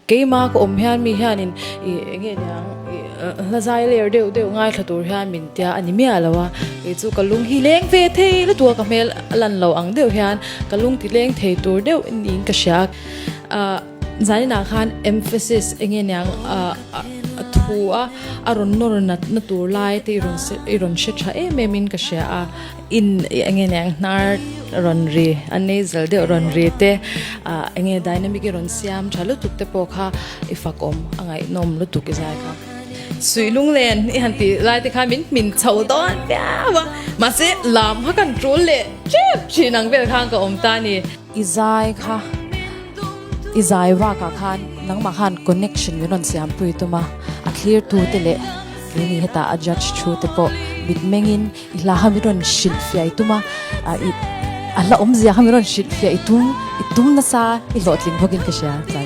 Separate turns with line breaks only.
Keima ka awm hian mi hianin ih eng nge niang ih hla zai ler deuh deuh ngaithla tur hian min tia a ni miah lo a, kei chu ka lung hi leng ve thei lutuk a ka hmel a lan lo ang deuh hian ka lung ti leng thei tur deuh niin ka hria a. Ah zaninah khan emphasis eng nge niang ah a thu a a rawn nawr nat na tur lai te i rawn i rawn hre tha em em in ka hria a. In eng nge niang hnar rawn ri a nasal deuh rawn ri te ah eng nge dynamic i rawn siam tha lutuk te pawh kha i fakawm a ngaihnawm lutuk i zai kha. Suih lunglen i han tih lai te khan min hmin chho dawn viau a mahse lam kha kan tul leh tep thin ang vel khan ka awm ta a ni. I zai kha i zai bakah khan nangmah khan connection min rawn siampui tum a a thlir tu te leh keini hetah a judge thu te pawh mitmengin I hla kha min rawn hrilh fiah i tum a, i a hla awmzia kha min rawn hrilh fiah i tum, i tum nasa i hlawhtling bawkin ka hria tlai.